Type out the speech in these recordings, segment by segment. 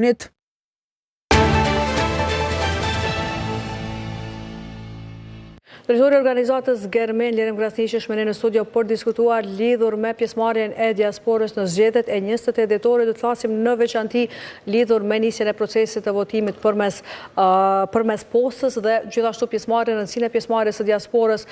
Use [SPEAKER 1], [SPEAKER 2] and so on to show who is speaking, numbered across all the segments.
[SPEAKER 1] Nit.
[SPEAKER 2] Drejtori i organizatës Germin, Lirim Krasniqi është me ne në studio për të diskutuar lidhur me pjesëmarrjen e diasporës në zgjedhjet e 28 dhjetorit. Do të flasim në veçanti lidhur me nisjen e procesit të votimit përmes përmes postës dhe gjithashtu pjesëmarrjen, rëndësinë e pjesëmarrjes së diasporës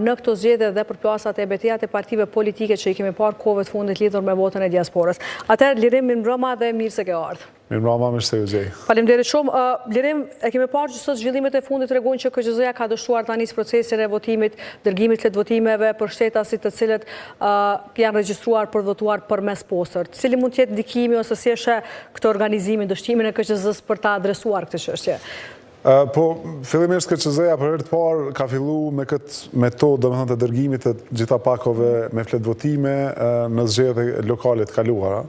[SPEAKER 2] në këto zgjedhje dhe përplasjet e betejat e partive politike që i kemi parë kohëve të fundit lidhur me votën e diasporës. Atëherë, Lirim, mirëmbrëma dhe mirë se ke ardhë.
[SPEAKER 3] Mirëmbrëma, mirë se ju gjej.
[SPEAKER 2] Faleminderit shumë. Lirim, e kemi parë që sot zhvillimet e fundit tregojnë që KQZ-ja ka dështuar ta nisë procesin e votimit, dërgimit fletëvotimeve për shtetasit të cilët janë regjistruar për të votuar përmes postës. Cili mund të jetë ndikimi ose si e sheh këtë organizimin, dështimin e KQZ-së për ta adresuar këtë çështje?
[SPEAKER 3] Po, fillimisht KQZ-ja për herë të parë ka fillu me këtë metodë, domethënë të dërgimit të gjitha pakove me fletëvotime në zgjedhjet lokale të kaluara.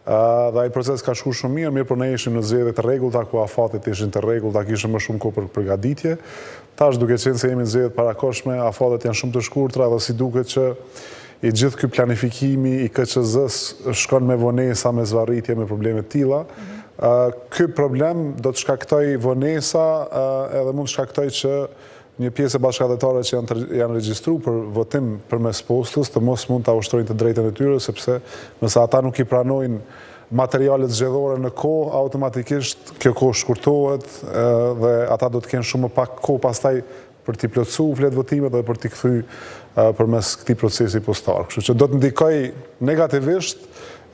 [SPEAKER 3] Dhe ai proces ka shku shumë mirë, mirëpo ne ishim në zgjedhje të rregullta ku afatet ishin të rregullta, kishim më shumë kohë për përgatitje. Tash duke qenë se jemi në zgjedhje të parakohshme, afatet janë shumë të shkurtra dhe si duket që i gjithë ky planifikimi i KQZ-së shkon me vonesa, me zvarritje, me probleme të tilla. Ky problem do të shkaktojë vonesa edhe mund të shkaktojë që një pjesë e bashkatdhetarëve që janë janë regjistruar për votim përmes postës të mos mund ta ushtrojnë të drejtën e tyre sepse nëse ata nuk i pranojnë materialet zgjedhore në kohë, automatikisht kjo kohë shkurtohet dhe ata do të kenë shumë më pak kohë pastaj për t'i plotësu fletëvotimet dhe për t'i kthy përmes këtij procesi postar. Kështu që do të ndikojë negativisht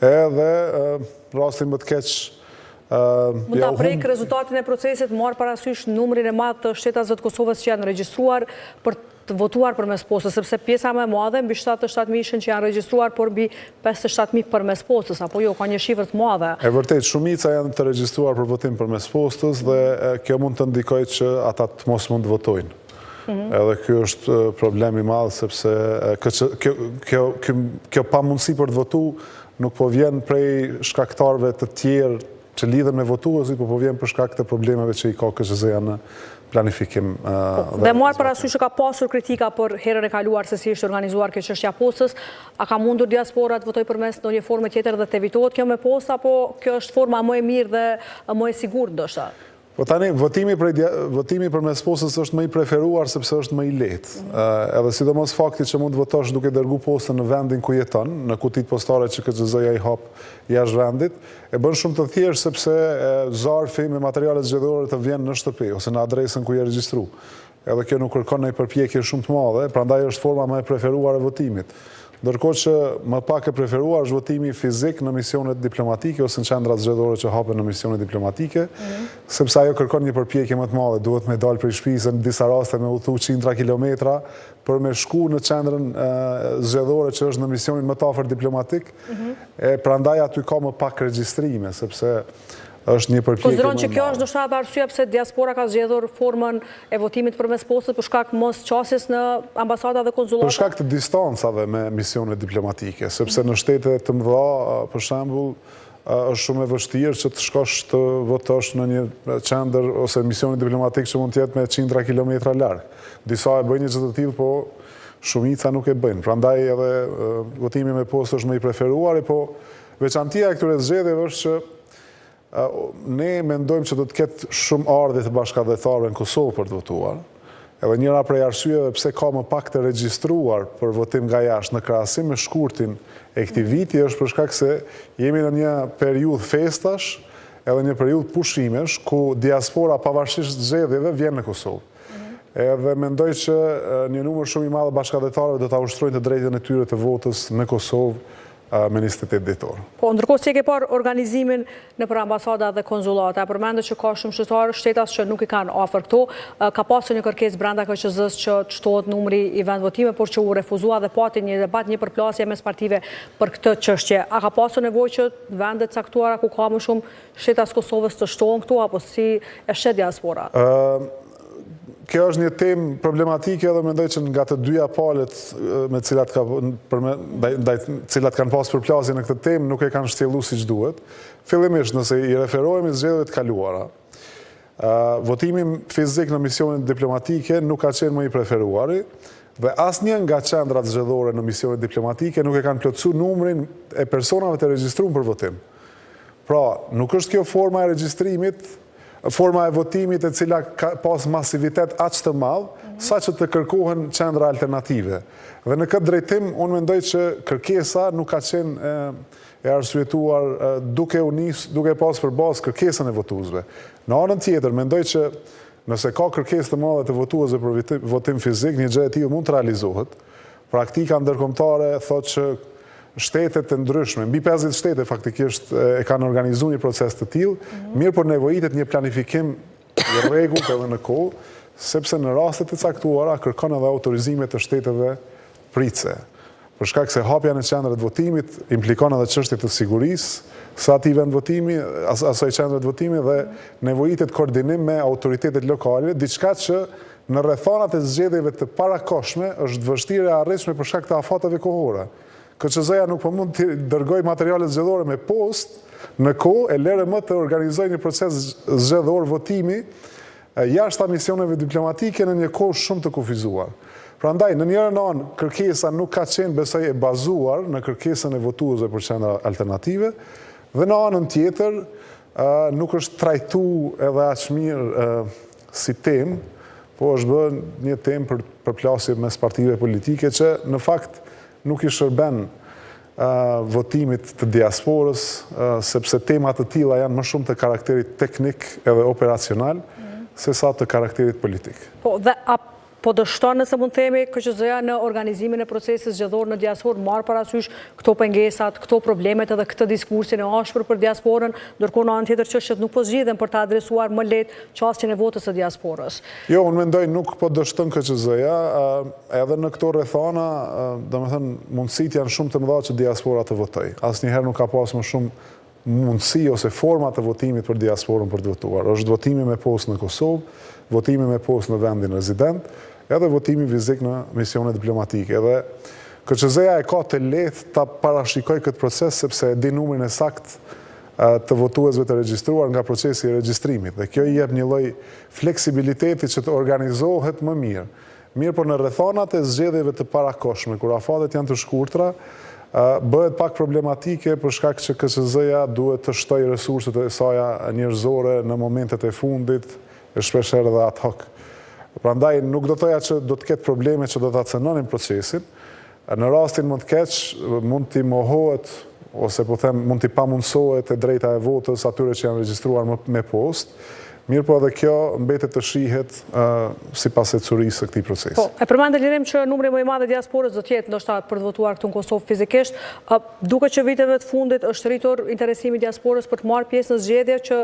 [SPEAKER 3] edhe rastin më të keq
[SPEAKER 2] Mund ta prekë rezultatin e procesit, marrë parasysh numrin e madh të shtetasve të Kosovës që janë regjistruar për të votuar përmes postës, sepse pjesa më e madhe, mbi 77.000 ishin që janë regjistruar, por mbi 57.000 përmes postës, apo jo, ka një shifër të madhe.
[SPEAKER 3] E vërtetë, shumica janë të regjistruar për votim përmes postës dhe kjo mund të ndikojë që ata të mos mund të votojnë. Mhm. Edhe ky është problem i madh sepse kjo pamundësi për të votu nuk po vjen prej shkaktarëve të tjerë që lidhen me votuesit, po po vjen për shkak të problemeve që i ka KQZ-ja në planifikim
[SPEAKER 2] po, dhe marrë parasysh që ka pasur kritika për herën e kaluar se si ishte organizuar kjo çështja e postës, a ka mundur diaspora të votojë përmes ndonjë forme tjetër dhe të evitohet kjo me postë, apo kjo është forma më e mirë dhe më e sigurt ndoshta?
[SPEAKER 3] Po tani, votimi prej votimi përmes postës është më i preferuar sepse është më i lehtë. Edhe sidomos fakti që mund të votosh duke dërgu postën në vendin ku jeton, në kutitë postare që KQZ-ja i hap jashtë vendit, e bën shumë të thjeshtë sepse zarfi me materialet zgjedhore të vjen në shtëpi ose në adresën ku je regjistru. Edhe kjo nuk kërkon ndonjë përpjekje shumë të madhe, prandaj është forma më e preferuar e votimit. Ndërkohë që më pak e preferuar është votimi fizik në misionet diplomatike ose në qendrat zgjedhore që hapen në misionet diplomatike, mhm. sepse ajo kërkon një përpjekje më të madhe, duhet me dalë prej shtëpisë në disa raste me udhëtu qindra kilometra për me shku në qendrën zgjedhore që është në misionin më të afërt diplomatik, mhm. e prandaj aty ka më pak regjistrime, sepse është një përpjekje më e madhe.
[SPEAKER 2] Konsideron që kjo është ndoshta edhe arsyeja pse diaspora ka zgjedhur formën e votimit përmes postës për shkak mos qasjes në ambasada dhe konsullata?
[SPEAKER 3] Për shkak të distancave me misionet diplomatike, sepse në shtete të mëdha, për shembull, është shumë e vështirë që të shkosh të votosh në një qendër ose misionin diplomatik që mund të jetë me qindra kilometra larg. Disa e bëjnë një gjë të tillë, po shumica nuk e bëjnë. Prandaj edhe votimi me postë është më i preferuari, po veçantia e këtyre zgjedhjeve është që Ne mendojmë që do të ketë shumë ardhje të bashkatdhetarëve në Kosovë për të votuar. Edhe njëra prej arsyeve pse ka më pak të regjistruar për votim nga jashtë në krahasim me shkurtin e këtij viti është për shkak se jemi në një periudhë festash edhe një periudhë pushimesh ku diaspora pavarësisht zgjedhjeve vjen në Kosovë. Edhe mendoj që një numër shumë i madh i bashkatdhetarëve do ta ushtrojnë të drejtën e tyre të votës në Kosovë me 28 dhjetor.
[SPEAKER 2] Po, ndërkohë si e ke parë organizimin nëpër ambasada dhe konsullata, e përmende që ka shumë qytetarë shtetas që nuk i kanë afër këto, ka pasur një kërkesë brenda KQZ-së që të shtohet numri i vendvotimeve, por që u refuzua dhe pati një debat, një përplasje mes partive për këtë çështje. A ka pasur nevojë që vende të caktuara ku ka më shumë shtetas Kosovës të shtohen këto, apo si e sheh diaspora?
[SPEAKER 3] Kjo është një temë problematike dhe mendoj që nga të dyja palët me cilat ka ndaj cilat kanë pas përplasje në këtë temë nuk e kanë shtjellu siç duhet. Fillimisht, nëse i referohemi zgjedhjeve të kaluara, votimi fizik në misionet diplomatike nuk ka qenë më i preferuari dhe asnjë nga qendrat zgjedhore në misionet diplomatike nuk e kanë plotësu numrin e personave të regjistruar për votim. Pra, nuk është kjo forma e regjistrimit, forma e votimit e cila ka pas masivitet aq të madh, sa që të kërkohen qendra alternative. Dhe në këtë drejtim, unë mendoj që kërkesa nuk ka qenë e arsyetuar duke u nis, duke pas për bazë kërkesën e votuesve. Në anën tjetër, mendoj që nëse ka kërkesë të madhe të votuesve për votim fizik, një gjë e tillë mund të realizohet. Praktika ndërkombëtare thotë që shtetet e ndryshme, mbi 50 shtete faktikisht e kanë organizuar një proces të tillë, mhm. mirëpo nevojitet një planifikim i rregullt edhe në kohë, sepse në rastet e caktuara kërkon edhe autorizime të shteteve pritëse. Për shkak se hapja në qendra të votimit implikon edhe çështje të sigurisë së atij vendvotimi, asaj qendre të votimit dhe nevojitet koordinim me autoritetet lokale, diçka që në rrethanat e zgjedhjeve të parakohshme është vështirë e arritshme për shkak të afateve kohore. KQZ-ja nuk po mund t'i dërgojë materialet zgjedhore me postë në kohë e lëre më të organizojë një proces zgjedhor votimi jashtë misioneve diplomatike në një kohë shumë të kufizuar. Prandaj, në njërën anë, kërkesa nuk ka qenë besoj e bazuar në kërkesën e votuesve për qendra alternative, dhe në anën tjetër, nuk është trajtu edhe aq mirë si temë, po është bërë një temë për përplasje mes partive politike që në fakt nuk i shërben votimit të diasporës, sepse tema të tilla janë më shumë të karakterit teknik edhe operacional, mhm. se sa të karakterit politik.
[SPEAKER 2] Po, dhe a Po dështon nëse mund të themi KQZ-ja në organizimin e procesit zgjedhor në diasporë, marrë parasysh këto pengesat, këto problemet edhe këtë diskursin e ashpër për diasporën, ndërkohë në anën tjetër çështjet nuk po zgjidhen për ta adresuar më lehtë qasjen e votës së diasporës.
[SPEAKER 3] Jo, unë mendoj nuk po dështon KQZ-ja, edhe në këto rrethana, domethënë mundësitë janë shumë të mëdha që diaspora të votojë. Asnjëherë nuk ka pas më shumë mundësi ose forma të votimit për diasporën për të votuar. Është votimi me postë në Kosovë, votimi me postë në vendin rezident, edhe votimi fizik në misione diplomatike. Dhe KQZ-ja e ka të lehtë ta parashikojë këtë proces sepse e di numrin e saktë të votuesve të regjistruar nga procesi i regjistrimit dhe kjo i jep një lloj fleksibiliteti që të organizohet më mirë. Mirëpo në rrethanat e zgjedhjeve të parakohshme, kur afatet janë të shkurtra, bëhet pak problematike për shkak që KQZ-ja duhet të shtojë resurset e saja njerëzore në momentet e fundit, e shpeshherë edhe ad hoc. Prandaj nuk do thoja që do të ketë probleme që do ta cenonin procesin. Në rastin më të keq, mund t'i mohohet ose po them mund t'i pamundësohet e drejta e votës atyre që janë regjistruar me postë, mirëpo edhe kjo mbetet të shihet sipas ecurisë së këtij procesi.
[SPEAKER 2] Po, e përmende Lirim që numri më i madh i diasporës do të jetë ndoshta për të votuar këtu në Kosovë fizikisht, duket që viteve të fundit është rritur interesimi i diasporës për të marrë pjesë në zgjedhje që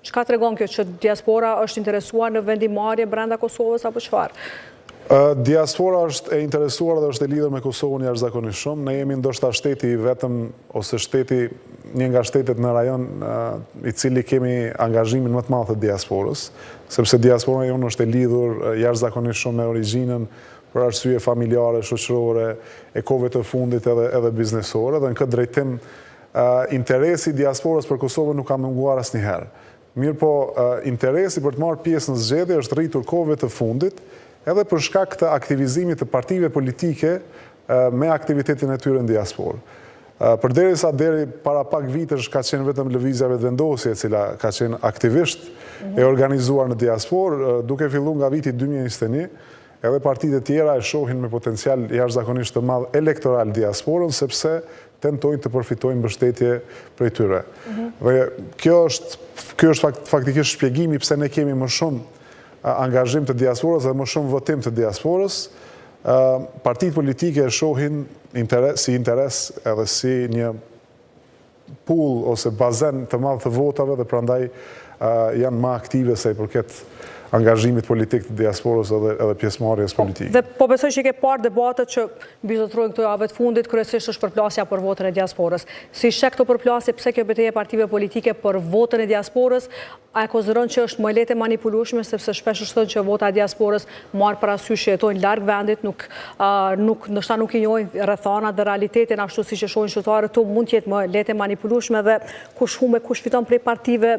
[SPEAKER 2] çka tregon kjo që diaspora është interesuar në vendimmarrje brenda Kosovës apo çfarë?
[SPEAKER 3] Diaspora është e interesuar dhe është e lidhur me Kosovën jashtëzakonisht shumë. Ne jemi ndoshta shteti i vetëm ose shteti një nga shtetet në rajon i cili kemi angazhimin më të madh të diasporës, sepse diaspora jonë është e lidhur jashtëzakonisht shumë me origjinën për arsye familjare, shoqërore, e kohëve të fundit edhe edhe biznesore dhe në këtë drejtim interesi i diasporës për Kosovën nuk ka munguar asnjëherë. Mirëpo, interesi për të marrë pjesë në zgjedhje është rritur kohëve të fundit, edhe për shkak të aktivizimit të partive politike me aktivitetin e tyre në diasporë. Përderisa deri para pak vitesh ka qenë vetëm Lëvizja Vetëvendosje e cila ka qenë aktivisht e organizuar në diasporë, duke fillu nga viti 2021, Edhe partitë e tjera e shohin me potencial jashtëzakonisht të madh elektoral diasporën, sepse tentojnë të përfitojnë mbështetje prej tyre. Mhm. Dhe kjo është, kjo është faktikisht shpjegimi pse ne kemi më shumë angazhim të diasporës dhe më shumë votim të diasporës. Partitë politike e shohin interes, si interes edhe si një pool ose bazen të madh të votave dhe prandaj janë më aktive sa i përket angazhimit politik të diasporës edhe edhe pjesëmarrjes po, politike.
[SPEAKER 2] Dhe po besoj që i ke parë debatet që mbizotërojnë këto javët e fundit, kryesisht është përplasja për votën e diasporës. Si sheh këto përplasje, pse kjo betejë e partive politike për votën e diasporës, A e konsideron që është më lehtë e manipulueshme sepse shpesh është thënë që vota e diasporës marrë parasysh që jetojnë larg vendit, nuk nuk ndoshta nuk i njohin rrethanat dhe realitetin ashtu siç e shohin qytetarët këtu, mund të jetë më lehtë e manipulueshme dhe kush humb e kush fiton prej partive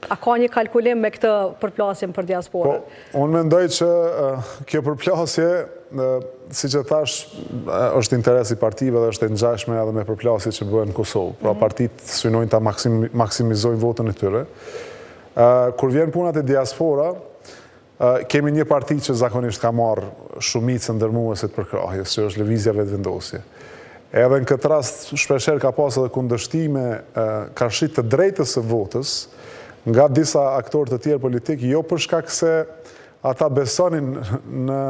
[SPEAKER 2] A ka një kalkulim me këtë përplasjen për
[SPEAKER 3] diasporën? Po, unë mendoj që kjo përplasje, siç e thashë, është interes i partive dhe është e ngjashme edhe me përplasjet që bëhen në Kosovë. Pra mhm. partitë synojnë ta maksimizojnë votën e tyre. Kur vjen puna te diaspora, Kemi një parti që zakonisht ka marrë shumicën dërmuese të përkrahjes, që është Lëvizja Vetëvendosje. Edhe në këtë rast shpeshherë ka pas edhe kundërshtime karshi të drejtës së votës nga disa aktorë të tjerë politikë, jo për shkak se ata besonin në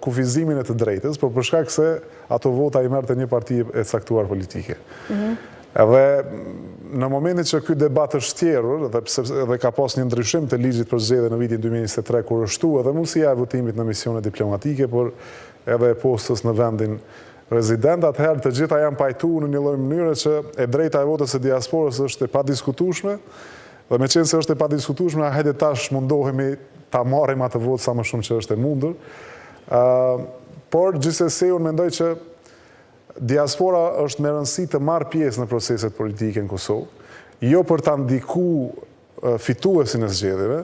[SPEAKER 3] kufizimin e të drejtës, por për shkak se ato vota i merrte një parti e caktuar politike. Mhm. Edhe në momentin që ky debat është shtjerrur, dhe pse edhe ka pas një ndryshim të ligjit për zgjedhje në vitin 2023 kur është shtu edhe mundësia e votimit në misione diplomatike, por edhe e postës në vendin rezident, atëherë të gjitha janë pajtu në një lloj mënyre që e drejta e votës së diasporës është e padiskutueshme, dhe meqenëse është e padiskutueshme, hajde tash mundohemi ta marrim atë votë sa më shumë që është e mundur. Por gjithsesi unë mendoj që Diaspora është me rëndësi të marrë pjesë në proceset politike në Kosovë, jo për ta ndiku fituesin e zgjedhjeve,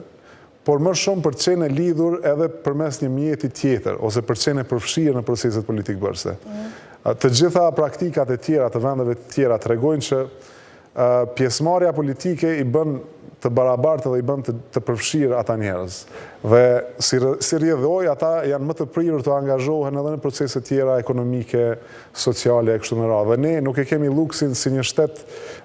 [SPEAKER 3] por më shumë për të qenë e lidhur edhe përmes një mjeti tjetër, ose për të qenë e përfshirë në proceset politikëbërëse. Të gjitha praktikat e tjera të vendeve të tjera tregojnë që Pjesëmarrja politike i bën të barabartë dhe i bën të, të përfshirë ata njerëz. Dhe si, si rrjedhojë ata janë më të prirur të angazhohen edhe në procese tjera ekonomike, sociale e kështu me radhë. Dhe ne nuk e kemi luksin si një shtet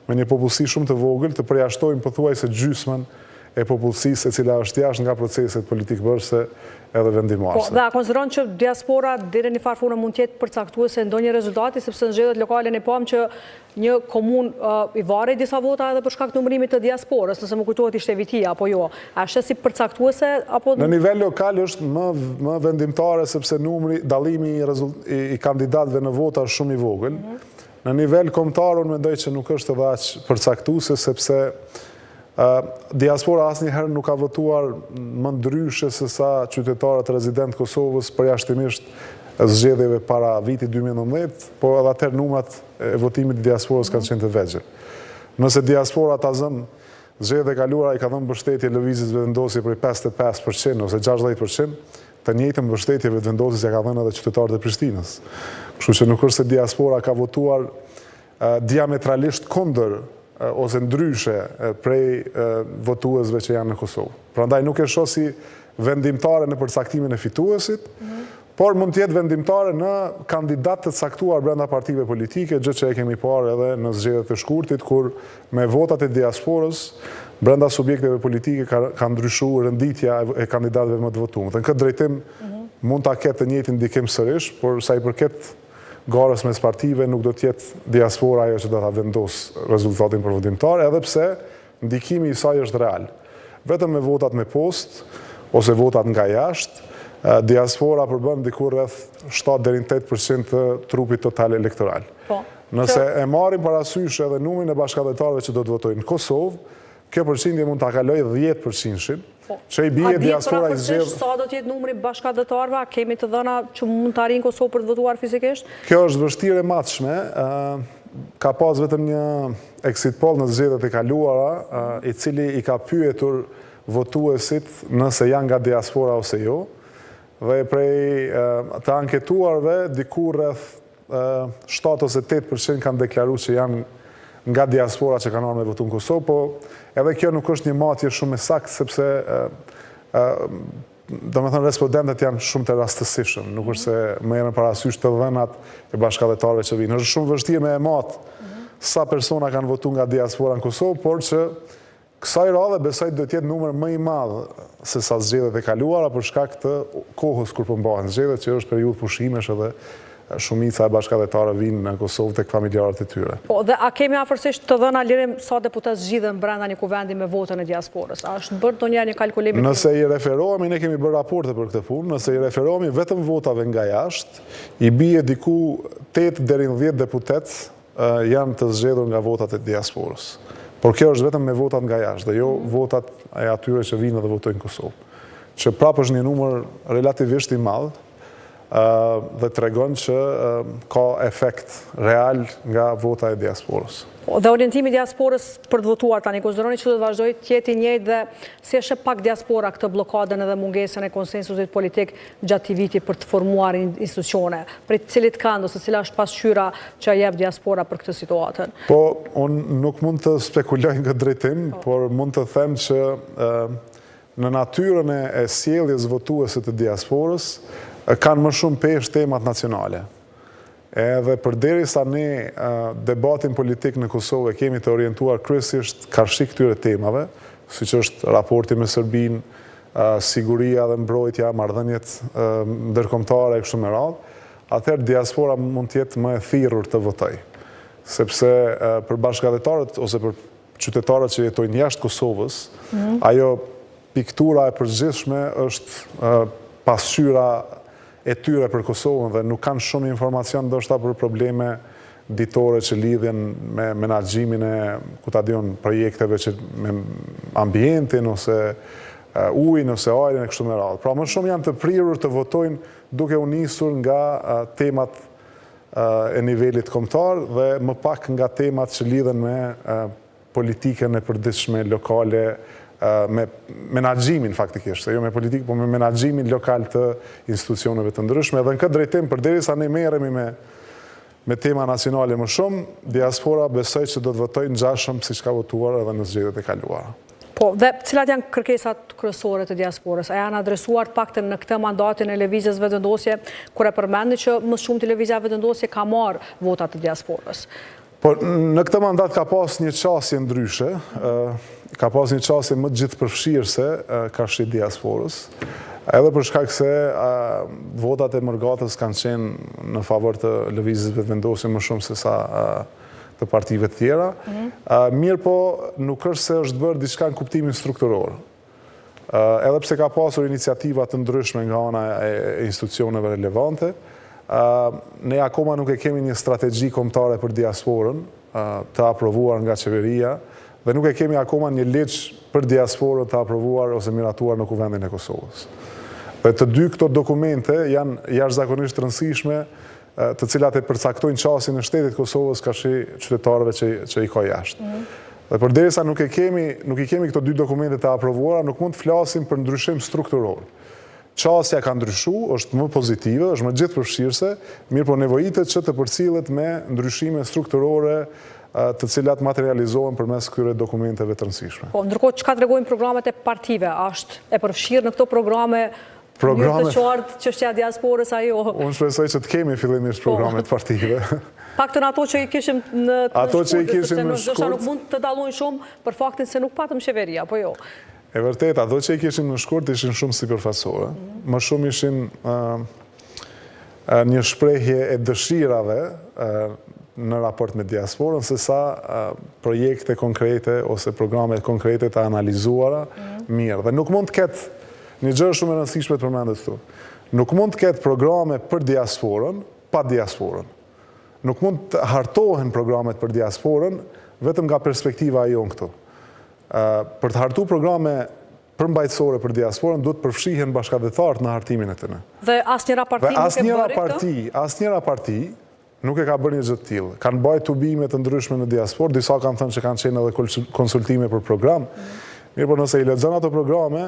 [SPEAKER 3] me një popullsi shumë të vogël të përjashtojmë pothuajse gjysmën e popullsisë e cila është jashtë nga proceset politikëbërëse edhe vendimmarrëse.
[SPEAKER 2] Po, dhe a konsideron që diaspora deri në një farë forme mund të jetë përcaktuese e ndonjë rezultati, sepse në zgjedhjet lokale ne pamë që një komunë i varej disa vota edhe për shkak të numërimit të diasporës, nëse më kujtohet ishte Vitia apo jo. A është si përcaktuese
[SPEAKER 3] apo Në nivel lokal është më më vendimtare sepse numri, dallimi i rezult, i, i kandidatëve në vota është shumë i vogël. Mm -hmm. Në nivel kombëtar unë mendoj që nuk është edhe aq përcaktuese sepse diaspora asnjëherë nuk ka votuar më ndryshe se sa qytetarët rezidentë të Kosovës përjashtimisht zgjedhjeve para vitit 2019, po edhe atëherë numrat e votimit të diasporës kanë qenë të vegjël. Nëse diaspora ta zëmë zgjedhjet e kaluara i ka dhënë mbështetje Lëvizjes Vetëvendosje prej 55% ose 60%, të njëjtën mbështetje Vetëvendosjes ia ka dhënë edhe qytetarët e Prishtinës. Kështu që nuk është se diaspora ka votuar diametralisht kundër ose ndryshe prej votuesve që janë në Kosovë. Prandaj nuk e shoh si vendimtare në përcaktimin e fituesit, mhm. por mund të jetë vendimtare në kandidatë të caktuar brenda partive politike, gjë që e kemi parë edhe në zgjedhjet e shkurtit, kur me votat e diasporës brenda subjekteve politike ka, ka ndryshuar renditja e kandidatëve më të votuar. Dhe në këtë drejtim mhm. mund ta ketë të njëjtin ndikim sërish, por sa i përket garës mes partive nuk do të jetë diaspora ajo që do ta vendosë rezultatin përfundimtar, edhe pse ndikimi i saj është real. Vetëm me votat me postë ose votat nga jashtë, diaspora përbën diku rreth 7 deri në 8% të trupit total elektoral. Po. Nëse e marrim parasysh edhe numrin e bashkatdhetarëve që do të votojnë në Kosovë, Kjo përqindje mund ta kalojë 10 përqindshin, po. që i bie diaspora i
[SPEAKER 2] zgjedh... Sa do të jetë numri i bashkatdhetarëve, a kemi të dhëna që mund të arrijnë Kosovë për të votuar fizikisht?
[SPEAKER 3] Kjo është vështirë e matshme, ka pas vetëm një exit poll në zgjedhjet e kaluara, i cili i ka pyetur votuesit nëse janë nga diaspora ose jo, dhe prej të anketuarve diku rreth 7 ose 8% kanë deklaru që janë nga diaspora që kanë ardhur me votu në Kosovë, po edhe kjo nuk është një matje shumë e saktë, sepse domethënë respondentët janë shumë të rastësishëm, nuk është se merren parasysh të dhënat e bashkatdhetarëve që vinë. Është shumë vështirë me e mat sa persona kanë votu nga diaspora në Kosovë, por që Kësaj radhe besoj do të jetë numër më i madh se sa zgjedhjet e kaluara për shkak të kohës kur po mbahen zgjedhjet, që është periudhë pushimesh edhe shumica e bashkatdhetarëve vijnë në Kosovë tek familjarët e
[SPEAKER 2] tyre. Po, dhe a kemi afërsisht të dhëna Lirim sa deputetë zgjidhen brenda një kuvendi me votën e diasporës? A është bërë ndonjëherë një kalkulim i
[SPEAKER 3] tillë? Nëse i referohemi, ne kemi bërë raporte për këtë punë, nëse i referohemi vetëm votave nga jashtë, i bie diku 8 deri në 10 deputetë janë të zgjedhur nga votat e diasporës. Por kjo është vetëm me votat nga jashtë dhe jo mhm. votat e atyre që vijnë dhe votojnë në Kosovë. Që prapë është një numër relativisht i madh. dhe tregon që ka efekt real nga vota e diasporës.
[SPEAKER 2] Po, dhe orientimi i diasporës për të votuar tani, konsideroni që do të vazhdojë të jetë i njëjtë dhe si e sheh pak diaspora këtë bllokadën edhe mungesën e konsensusit politik gjatë këtij viti për të formuar institucione, prej cilit kand ose cila është pasqyra që jep diaspora për këtë situatën?
[SPEAKER 3] Po, unë nuk mund të spekuloj në këtë drejtim, po. por mund të them që Në natyrën e sjelljes votuese të diasporës, kanë më shumë peshë temat nacionale. Edhe përderisa ne debatin politik në Kosovë e kemi të orientuar kryesisht karshi këtyre temave, siç është raporti me Serbinë, siguria dhe mbrojtja, marrëdhëniet ndërkombëtare e kështu me radhë, atëherë diaspora mund të jetë më e thirrur të votojë. Sepse për bashkatdhetarët ose për qytetarët që jetojnë jashtë Kosovës, mhm. ajo piktura e përgjithshme është pasqyra e tyre për Kosovën dhe nuk kanë shumë informacion ndoshta për probleme ditore që lidhen me menaxhimin e, ku ta di unë, projekteve që me ambientin ose ujin ose ajrin e kështu me radhë. Pra më shumë janë të prirur të votojnë duke u nisur nga temat e nivelit kombëtar dhe më pak nga temat që lidhen me politikën e përditshme lokale, me menaxhimin faktikisht, se jo me politikë, po me menaxhimin lokal të institucioneve të ndryshme. Dhe në këtë drejtim, përderisa ne merremi me me tema nacionale më shumë, diaspora besoj që do të votojë ngjashëm siç ka votuar edhe në zgjedhjet e kaluara.
[SPEAKER 2] Po, dhe cilat janë kërkesat kryesore të diasporës? A janë adresuar të paktën në këtë mandatin e Lëvizjes Vetëvendosje, kur e përmendni që më së shumti Lëvizja Vetëvendosje ka marrë vota të diasporës?
[SPEAKER 3] Po, në këtë mandat ka pas një qasje ndryshe, ka pas një qasje më gjithëpërfshirëse karshi diasporës, edhe për shkak se votat e mërgatës kanë qenë në favor të Lëvizjes Vetëvendosje më shumë se sa të partive të tjera. Mhm. Mirëpo, nuk është se është bërë diçka në kuptimin strukturor. Edhe pse ka pasur iniciativa të ndryshme nga ana e institucioneve relevante, ne akoma nuk e kemi një strategji kombëtare për diasporën të aprovuar nga qeveria dhe nuk e kemi akoma një ligj për diasporën të aprovuar ose miratuar në Kuvendin e Kosovës. Dhe të dy këto dokumente janë jashtëzakonisht të rëndësishme të cilat e përcaktojnë qasjen e shtetit të Kosovës karshi qytetarëve që, që i ka jashtë. Mm -hmm. Dhe përderisa nuk e kemi, nuk i kemi këto dy dokumente të aprovuara, nuk mund të flasim për ndryshim strukturor. Qasja ka ndryshu, është më pozitive, është më gjithëpërfshirëse, mirëpo nevojitet që të përcillet me ndryshime strukturore të cilat materializohen përmes këtyre dokumenteve të
[SPEAKER 2] rëndësishme. Po, ndërkohë, çka tregojnë programet e partive? A është e përfshirë në këto programe Programe... Të qartë çështja e diasporës a jo?
[SPEAKER 3] Unë shpresoj që të kemi fillimisht po. programet e partive.
[SPEAKER 2] Paktën ato që i kishim në ato që i kishim në shkurt, nuk mund të dallojnë shumë për faktin se nuk patëm qeveri, apo jo?
[SPEAKER 3] E vërtet, ato që i kishim në shkurt ishin shumë sipërfaqësore. Mhm. Më shumë ishin një shprehje e dëshirave në raport me diasporën, se sa projekte konkrete ose programe konkrete të analizuara mhm. mirë. Dhe nuk mund të ketë Një gjë shumë e rëndësishme të përmendet këtu. Nuk mund të ketë programe për diasporën pa diasporën. Nuk mund të hartohen programet për diasporën vetëm nga perspektiva e jonë këtu. Për të hartu programe përmbajtësore për diasporën, duhet të përfshihen bashkatdhetarët në hartimin e
[SPEAKER 2] tyre. Dhe asnjëra parti nuk e bëri
[SPEAKER 3] këtë? Asnjëra parti nuk e ka bërë një gjë të tillë. Kanë mbajt tubime të ndryshme në diasporë, disa kanë thënë që kanë qenë edhe konsultime për program. Mirëpo nëse i lexon ato programe,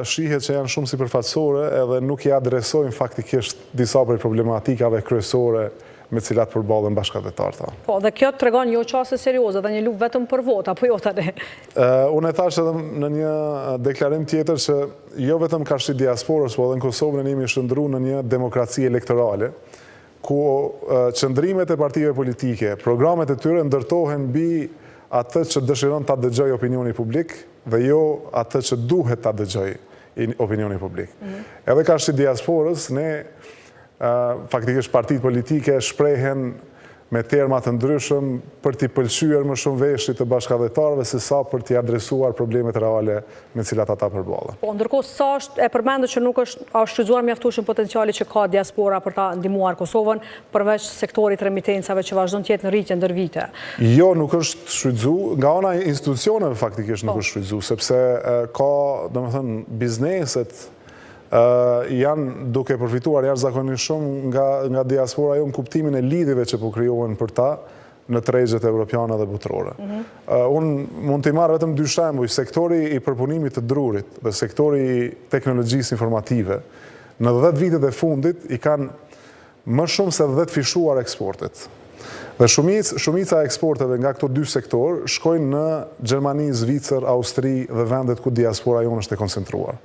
[SPEAKER 3] shihet që janë shumë sipërfaqësore edhe nuk i adresojnë faktikisht disa prej problematikave kryesore me cilat përballen bashkatdhetarët
[SPEAKER 2] tanë. Po, dhe kjo tregon jo qasje serioze dhe një luftë vetëm për votë, apo jo
[SPEAKER 3] tani? Unë e thashë edhe në një deklarim tjetër që jo vetëm karshi diasporës, po edhe në Kosovë ne jemi shndërru në një demokraci elektorale, ku qëndrimet e partive politike, programet e tyre ndërtohen mbi atë që dëshiron ta dëgjojë opinioni publik dhe jo atë që duhet ta dëgjojë opinioni publik. Mhm. Edhe karshi diasporës, ne faktikisht partitë politike shprehen me terma të ndryshëm për t'i pëlqyer më shumë veshit të bashkatdhetarëve se sa për t'i adresuar problemet reale me cilat ata
[SPEAKER 2] përballen. Po, ndërkohë sa është e përmendur që nuk është a është shfrytëzuar mjaftueshëm potenciali që ka diaspora për ta ndihmuar Kosovën, përveç sektorit të remitencave që vazhdon të jetë në rritje ndër
[SPEAKER 3] vite? Jo, nuk është shfrytëzu, nga ana e institucioneve faktikisht nuk po. është shfrytëzu, sepse ka, domethënë, bizneset. Janë duke përfituar jashtëzakonisht shumë nga nga diaspora jonë në kuptimin e lidhjeve që po krijohen për ta në tregjet evropiane dhe botërore. Unë mund t'i marr vetëm dy shembuj, sektori i përpunimit të drurit dhe sektori i teknologjisë informative, në 10 vitet e fundit i kanë më shumë se dhjetëfishuar eksportet. Dhe shumic, shumica e eksporteve nga këto dy sektorë shkojnë në Gjermani, Zvicër, Austri dhe vendet ku diaspora jonë është e koncentruar.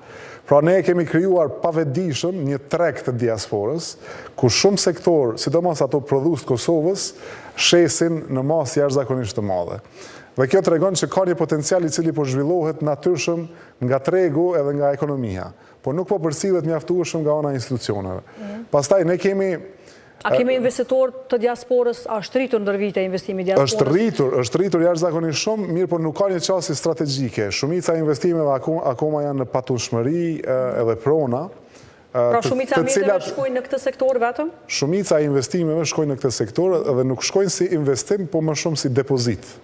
[SPEAKER 3] Pra ne e kemi krijuar pavetëdijshëm një treg të diasporës, ku shumë sektorë, sidomos ato prodhues të Kosovës, shesin në masë jashtëzakonisht të madhe. Dhe kjo tregon që ka një potencial i cili po zhvillohet natyrshëm nga tregu edhe nga ekonomia. Po nuk po përcillet mjaftueshëm nga ana e institucioneve. Pastaj ne kemi
[SPEAKER 2] A kemi investitorë të diasporës, a është rritur ndër vite investimi i diasporës?
[SPEAKER 3] Është rritur, është rritur jashtëzakonisht shumë, mirëpo nuk ka një qasje strategjike. Shumica e investimeve akoma janë në patundshmëri edhe prona.
[SPEAKER 2] Pra shumica e mjeteve shkojnë në këtë sektor vetëm?
[SPEAKER 3] Shumica e investimeve shkojnë në këtë sektor dhe nuk shkojnë si investim, po më shumë si depozitë.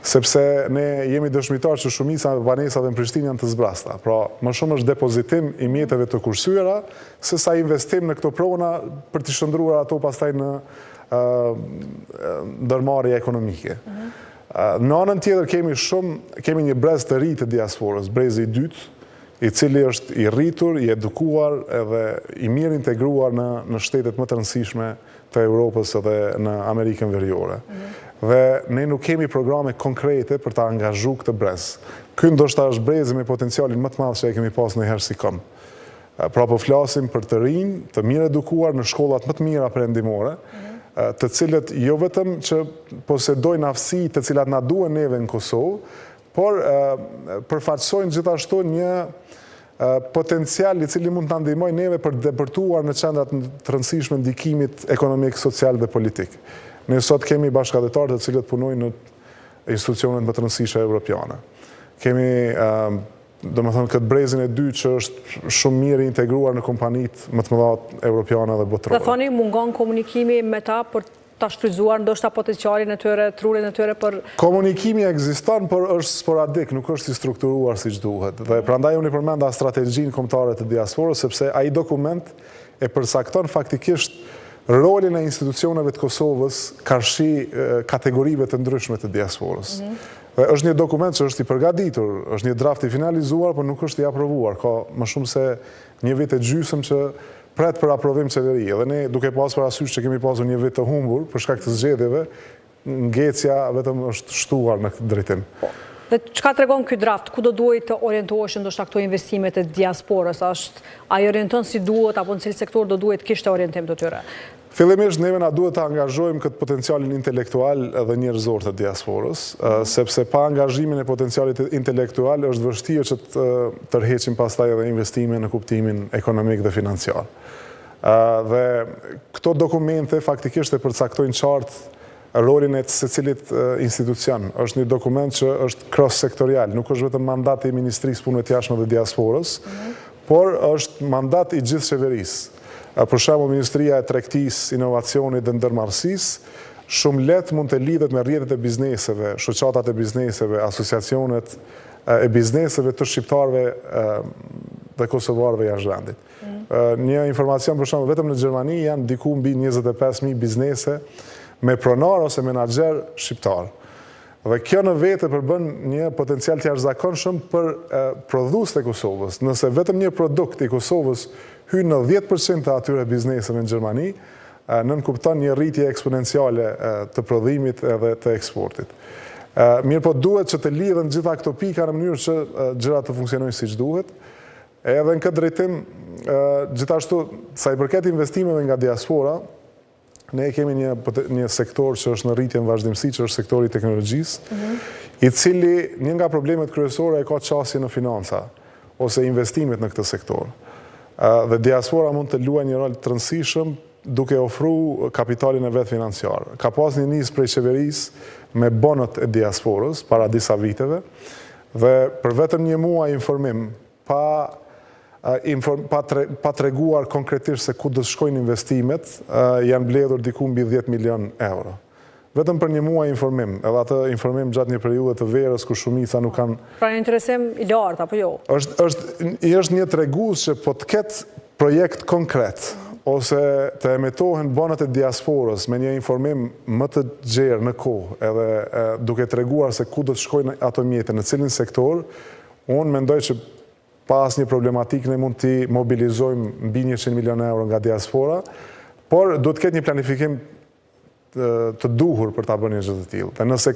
[SPEAKER 3] Sepse ne jemi dëshmitarë që shumica e banesave në Prishtinë janë të zbrazta. Pra, më shumë është depozitim i mjeteve të kursyera, se sa investim në këto prona për t'i shndërruar ato pastaj në ndërmarrje ekonomike. Mhm. Në anën tjetër kemi shumë, kemi një brez të ri të diasporës, brezi i dytë, i cili është i rritur, i edukuar edhe i mirë integruar në në shtetet më të rëndësishme të Europës edhe në Amerikën Veriore. Mhm. Dhe ne nuk kemi programe konkrete për ta angazhu këtë brez. Ky ndoshta është brezi me potencialin më të madh që e kemi pas ndonjëherë si komb. Pra po flasim për të rinj, të mirë edukuar në shkollat më të mira perëndimore, të cilët jo vetëm që posedojnë aftësi të cilat na duhen neve në Kosovë, por përfaqësojnë gjithashtu një potencial i cili mund të na ndihmojë neve për të depërtuar në qendrat të rëndësishme ndikimit ekonomik, social dhe politik. Ne sot kemi bashkatdhetarë të cilët punojnë në institucionet më të rëndësishme evropiane. Kemi domethënë këtë brezin e dytë që është shumë mirë i integruar në kompanitë më të mëdha europiane dhe botërore.
[SPEAKER 2] Dhe thoni, mungon komunikimi me ta për ta shfrytëzuar ndoshta potencialin e tyre, trurin e tyre për...
[SPEAKER 3] Komunikimi ekziston, por është sporadik, nuk është i strukturuar siç duhet. Dhe prandaj unë i përmenda strategjinë kombëtare të diasporës, sepse ai dokument e përcakton faktikisht rolin e institucioneve të Kosovës karshi kategorive të ndryshme të diasporës. Mhm. Dhe është një dokument që është i përgatitur, është një draft i finalizuar, por nuk është i aprovuar. Ka më shumë se një vit e gjysmë që pret për aprovim qeverie. Dhe ne duke pasur parasysh që kemi pasur një vit të humbur për shkak të zgjedhjeve, ngecja vetëm është shtuar në këtë drejtim.
[SPEAKER 2] Po. Dhe çka tregon ky draft? Ku do duhej të orientoheshin ndoshta këto investimet e diasporës? A është a i orienton si duhet apo në cilin sektor do duhej të kishte orientim të tyre?
[SPEAKER 3] Fillimisht neve na duhet të angazhojmë këtë potencialin intelektual dhe njerëzor të diasporës, sepse pa angazhimin e potencialit intelektual është vështirë që të tërheqim pastaj edhe investime në kuptimin ekonomik dhe financiar. Dhe këto dokumente faktikisht e përcaktojnë qartë rolin e secilit institucion. Është një dokument që është cross-sektorial, nuk është vetëm mandat i Ministrisë Punëve të Jashtme dhe Diasporës, por është mandat i gjithë qeverisë. Për shembull, Ministria e Tregtisë, Inovacionit dhe Ndërmarrësisë shumë lehtë mund të lidhet me rrjetet e bizneseve, shoqatat e bizneseve, asociacionet e bizneseve të shqiptarëve dhe kosovarëve jashtë vendit. Një informacion për shembull, vetëm në Gjermani janë diku mbi 25.000 biznese me pronar ose menaxher shqiptar. Dhe kjo në vete përbën një potencial të jashtëzakonshëm për prodhuesit e Kosovës. Nëse vetëm një produkt i Kosovës hyn në 10% të atyre bizneseve në Gjermani, nënkupton një rritje eksponenciale të prodhimit edhe të eksportit. Mirëpo duhet që të lidhen gjitha këto pika në mënyrë që gjërat të funksionojnë siç duhet. Edhe në këtë drejtim, gjithashtu, sa i përket investimeve nga diaspora, ne kemi një, një sektor që është në rritje në vazhdimësi, që është sektori i teknologjisë, mhm. i cili një nga problemet kryesore e ka qasje në financa, ose investimet në këtë sektor. Dhe diaspora mund të luajë një rol të rëndësishëm duke ofru kapitalin e vet financiar. Ka pas një nismë prej qeverisë me bonot e diasporës para disa viteve, dhe për vetëm një muaj informim pa pa pa treguar konkretisht se ku do të shkojnë investimet, janë mbledhur diku mbi 10 milion euro. Vetëm për një muaj informim, edhe atë informim gjatë një periudhe të verës ku shumica nuk kanë...
[SPEAKER 2] Pra një interesim i lartë, apo jo?
[SPEAKER 3] Është, është, është një tregues që po të ketë projekt konkret, ose të emetohen bonot e diasporës me një informim më të gjerë në kohë, edhe duke treguar se ku do të shkojnë ato mjete, në cilin sektor, unë mendoj që pa asnjë problematikë ne mund t'i mobilizojmë mbi 100 milion euro nga diaspora, por duhet të ketë një planifikim të duhur për ta bërë një gjë të tillë. Dhe nëse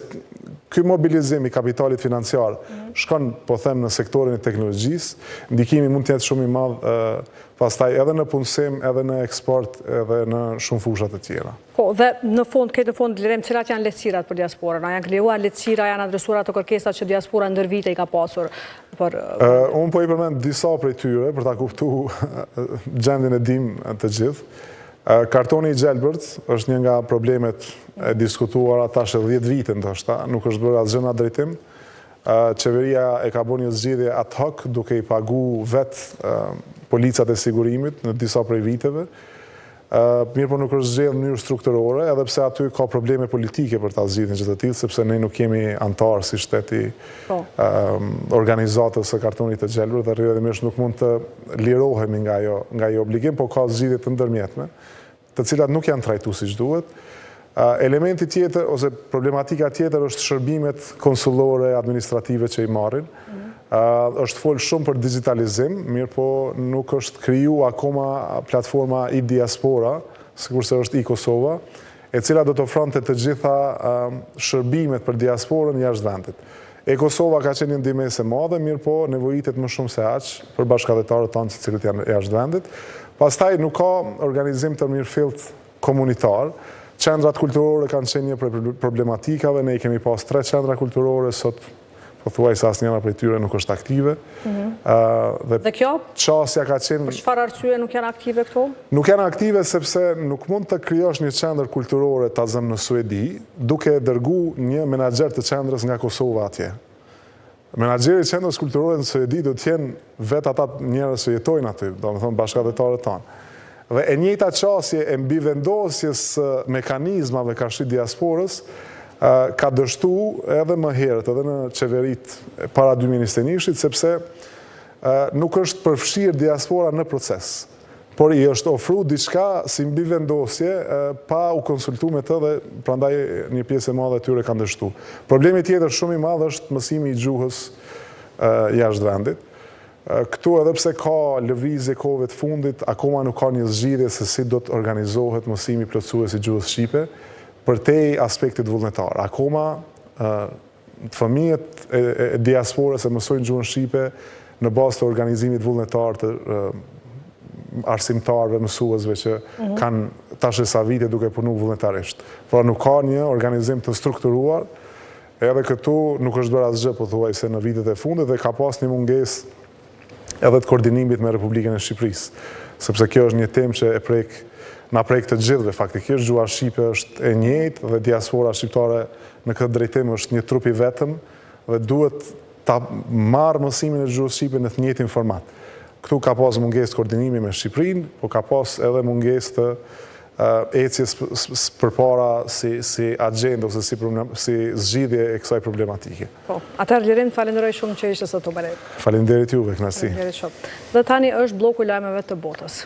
[SPEAKER 3] ky mobilizim i kapitalit financiar shkon, po them, në sektorin e teknologjisë, ndikimi mund të jetë shumë i madh pastaj edhe në punësim, edhe në eksport, edhe në shumë fusha të
[SPEAKER 2] tjera. Po, dhe në fund, këtë në fund, Lirim, cilat janë lehtësirat për diasporën? A janë krijuar lehtësira, janë adresuar ato kërkesa që diaspora ndër vite i ka pasur
[SPEAKER 3] për... Unë po i përmend disa prej tyre, për ta kuptu gjendjen e dimë të gjithë. Kartoni i gjelbërt është një nga problemet e diskutuara tash e 10 vite ndoshta, nuk është bërë asgjë në drejtim. Qeveria e ka bërë një zgjidhje ad hoc duke i pagu vetë policat e sigurimit në disa prej viteve. Mirë po nuk është zgjedhë në mënyrë strukturore, edhe pse aty ka probleme politike për ta zgjidhur një gjë të tillë, sepse ne nuk jemi anëtar si shtet i po. organizatës së kartonit të gjelbër dhe rrjedhimisht nuk mund të lirohemi nga ajo, nga ai obligim, po ka zgjidhje të ndërmjetme, të cilat nuk janë trajtu siç duhet. Elementi tjetër, ose problematika tjetër është shërbimet konsullore administrative që i marrin. Mm. Është folë shumë për digitalizim, mirëpo nuk është kriju akoma platforma e-diaspora, sikurse është e-Kosova, e cila do të ofronte të gjitha shërbimet për diasporën jashtë vendit. E-Kosova ka qenë një ndihmesë e madhe, mirëpo nevojitet më shumë se aq për bashkatdhetarët tanë të cilët janë jashtë vendit. Pastaj nuk ka organizim të mirëfillt komunitar. Qendrat kulturore kanë qenë një prej problematikave, ne i kemi pas tre qendra kulturore, sot pothuajse asnjëra prej tyre nuk është aktive.
[SPEAKER 2] Mhm. Dhe, dhe kjo?
[SPEAKER 3] Qasja ka qenë...
[SPEAKER 2] Për çfarë arsye nuk janë aktive këto?
[SPEAKER 3] Nuk janë aktive sepse nuk mund të krijosh një qendër kulturore ta zëmë në Suedi, duke dërgu një menaxher të qendrës nga Kosova atje. Menaxheri i qendrës kulturore në Suedi do të jenë vetë ata njerëz që jetojnë aty, domethënë bashkatdhetarët tanë. Dhe e njëjta qasje e mbivendosjes së mekanizmave karshi diasporës ka dështu edhe më herët, edhe në qeveritë para 2021-shit, sepse nuk është përfshirë diaspora në proces, por i është ofru diçka si mbivendosje pa u konsultu me të dhe prandaj një pjesë e madhe e tyre kanë dështu. Problemi tjetër shumë i madh është mësimi i gjuhës jashtë vendit. Këtu edhe pse ka lëvizje kohëve të fundit, akoma nuk ka një zgjidhje se si do të organizohet mësimi plotësues i gjuhës shqipe, përtej aspektit vullnetar. Akoma fëmijët e diasporës e mësojnë gjuhën shqipe në bazë të organizimit vullnetar të arsimtarëve, mësuesve që mhm. kanë tash e sa vite duke punu vullnetarisht. Pra nuk ka një organizim të strukturuar, edhe këtu nuk është bërë asgjë pothuajse në vitet e fundit dhe ka pas një mungesë edhe të koordinimit me Republikën e Shqipërisë, sepse kjo është një temë që e prek na prek të gjithëve faktikisht, gjuha shqipe është e njëjtë dhe diaspora shqiptare në këtë drejtim është një trup i vetëm dhe duhet ta marrë mësimin e gjuhës shqipe në të njëjtin format. Këtu ka pas mungesë të koordinimi me Shqipërinë, po ka pas edhe mungesë të ecjes përpara si si agjendë ose si si zgjidhje e kësaj problematike.
[SPEAKER 2] Po, atëherë Lirim, falenderoj shumë që ishe sot me ne.
[SPEAKER 3] Faleminderit juve, kënaqësi.
[SPEAKER 2] Faleminderit shumë. Dhe tani është blloku i lajmeve të botës.